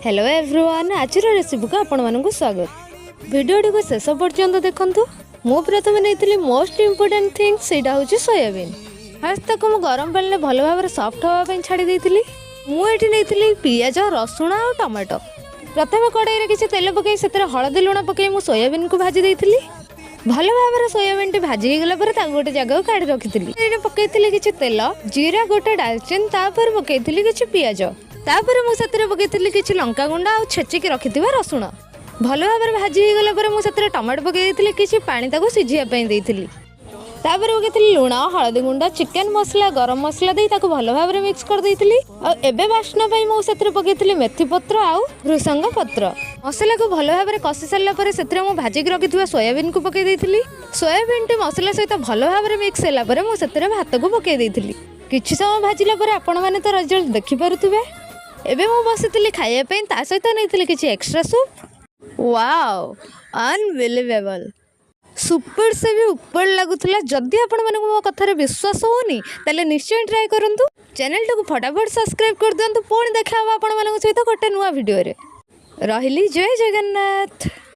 Hello everyone, ଆଜିର ରେସିପିକୁ ଆପଣମାନଙ୍କୁ ସ୍ୱାଗତ। ଭିଡ଼ିଓଟିକୁ ଶେଷ ପର୍ଯ୍ୟନ୍ତ ଦେଖନ୍ତୁ। ମୁଁ ପ୍ରଥମେ ନେଇଥିଲି ମୋଷ୍ଟ ଇମ୍ପୋର୍ଟାଣ୍ଟ ଥିଙ୍ଗ, ସେଇଟା ହେଉଛି ସୋୟାବିନ୍। ଫାର୍ଷ୍ଟ ତାକୁ ମୁଁ ଗରମ ପାଣିରେ ଭଲ ଭାବରେ ସଫ୍ଟ ହେବା ପାଇଁ ଛାଡ଼ି ଦେଇଥିଲି। ମୁଁ ଏଠି ନେଇଥିଲି ପିଆଜ, ରସୁଣ ଆଉ ଟମାଟୋ। ପ୍ରଥମେ କଡ଼େଇରେ କିଛି ତେଲ ପକାଇ ସେଥିରେ ହଳଦୀ, ଲୁଣ ପକାଇ ମୁଁ ସୋୟାବିନ୍କୁ ଭାଜି ଦେଇଥିଲି। ଭଲ ଭାବରେ ସୋୟାବିନ୍ଟି ଭାଜି ହେଇଗଲା ପରେ ତାକୁ ଗୋଟେ ଜାଗାକୁ କାଢ଼ି ରଖିଥିଲି। ଏଇଟା ପକାଇଥିଲି କିଛି ତେଲ, ଜିରା, ଗୋଟେ ଡାଲଚିନି। ତାପରେ ପକାଇଥିଲି କିଛି ପିଆଜ। ତାପରେ ମୁଁ ସେଥିରେ ପକାଇଥିଲି କିଛି ଲଙ୍କା ଗୁଣ୍ଡ ଆଉ ଛେଚିକି ରଖିଥିବା ରସୁଣ। ଭଲ ଭାବରେ ଭାଜି ହେଇଗଲା ପରେ ମୁଁ ସେଥିରେ ଟମାଟୋ ପକାଇ ଦେଇଥିଲି। କିଛି ପାଣି ତାକୁ ସିଝିବା ପାଇଁ ଦେଇଥିଲି। ତାପରେ ପକାଇଥିଲି ଲୁଣ, ହଳଦୀ ଗୁଣ୍ଡ, ଚିକେନ ମସଲା, ଗରମ ମସଲା ଦେଇ ତାକୁ ଭଲ ଭାବରେ ମିକ୍ସ କରିଦେଇଥିଲି। ଆଉ ଏବେ ବାସ୍ନା ପାଇଁ ମୁଁ ସେଥିରେ ପକାଇଥିଲି ମେଥି ପତ୍ର ଆଉ ଭୃସଙ୍ଗ ପତ୍ର। ମସଲାକୁ ଭଲ ଭାବରେ କଷି ସାରିଲା ପରେ ସେଥିରେ ମୁଁ ଭାଜିକି ରଖିଥିବା ସୋୟାବିନ୍କୁ ପକାଇ ଦେଇଥିଲି। ସୋୟାବିନ୍ଟି ମସଲା ସହିତ ଭଲ ଭାବରେ ମିକ୍ସ ହେଲା ପରେ ମୁଁ ସେଥିରେ ଭାତକୁ ପକାଇ ଦେଇଥିଲି। କିଛି ସମୟ ଭାଜିଲା ପରେ ଆପଣମାନେ ତ ରେଜଲ୍ଟ ଦେଖିପାରୁଥିବେ। ଏବେ ମୁଁ ବସିଥିଲି ଖାଇବା ପାଇଁ। ତା ସହିତ ନେଇଥିଲି କିଛି ଏକ୍ସଟ୍ରା ସୁପ୍। ୱାଓ, ଅନବିଲିଭେବଲ୍, ସୁପର ସେ ବି ଉପର ଲାଗୁଥିଲା। ଯଦି ଆପଣମାନଙ୍କୁ ମୋ କଥାରେ ବିଶ୍ୱାସ ହେଉନି, ତାହେଲେ ନିଶ୍ଚୟ ଟ୍ରାଏ କରନ୍ତୁ। ଚ୍ୟାନେଲଟାକୁ ଫଟାଫଟ ସବସ୍କ୍ରାଇବ୍ କରିଦିଅନ୍ତୁ। ପୁଣି ଦେଖା ହେବ ଆପଣମାନଙ୍କ ସହିତ ଗୋଟେ ନୂଆ ଭିଡ଼ିଓରେ। ରହିଲି, ଜୟ ଜଗନ୍ନାଥ।